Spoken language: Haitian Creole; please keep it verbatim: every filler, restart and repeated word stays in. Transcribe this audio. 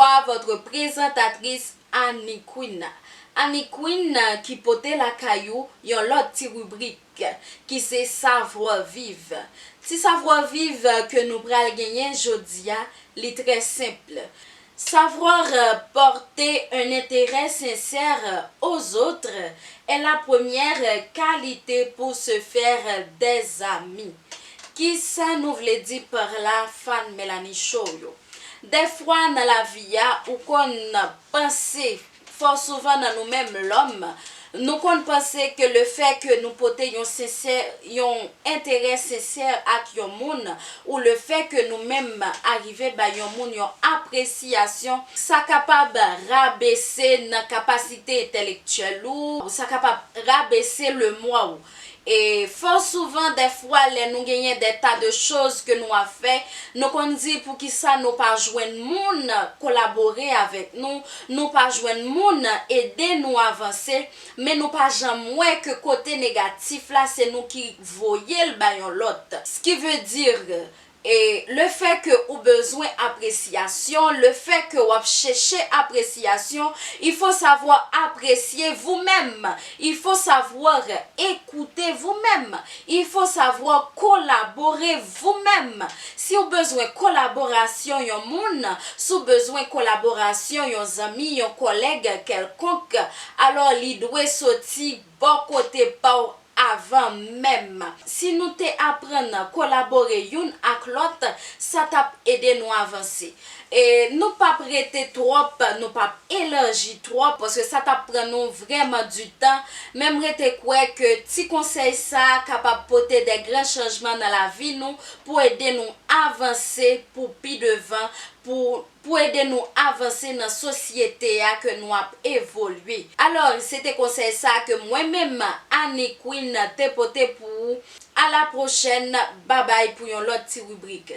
Par votre présentatrice Annie Queen. Annie Queen ki pote lakay ou yon lòt ti ribrik ki se Savoir Vivre. Ti Savoir Vivre ke nou pral genyen jodi a, li trè senp. Savoir porter un intérêt sincère aux autres est la première qualité pour se faire des amis. Kisa nou vle di pa la, fan Melanie Show yo? Dèfwa nan lavi a, ou konn panse, fò souvan nan nou menm lòm, nou konn panse ke lefè ke nou pote yon sensè, yon enterè sensè ak yon moun, ou lefè ke nou menm arive bay yon moun yon apresyasyon, sa kapab rabese nan kapasite entèlektyèl ou, sa kapab rabese lemwa ou. E fò souvan, dèfwa, lè nou genyen de ta de choz ke nou ap fè, nou konn di poukisa nou pa jwenn moun kolabore avèk nou, nou pa jwenn moun ede nou avanse, men nou pa janm wè ke kote negatif la, se nou ki voye l ba yon lòt. Ce qui veut dire, e lefè ke ou bezwen apresyasyon, lefè ke w ap chèche apresyasyon, il faut savoir apprécier vous-même, il faut savoir écouter vous-même, il faut savoir collaborer vous-même. Si w bezwen kolaborasyon yon moun, si w bezwen kolaborasyon yon zanmi, yon kòlèg kèlkonk, alò li dwe soti bò kote pa w avan menm. Si nou te aprann kolabore youn ak lòt, sa t ap ede nou avanse. E nou p ap rete twòp, nou p ap elaji twòp, paske sa t ap pran nou vrèman di tan. Men m rete kwè ke ti konsèy sa a kapab pote de gran chanjman nan lavi nou pou ede nou avanse pou pi devan, pou, pou ede nou avanse nan sosyete a ke nou ap evolye. Alò, se te konsèy sa ke mwen menm, Annie Queen, te pote pou ou. A la pwochèn, babay pou yon lòt ti ribrik.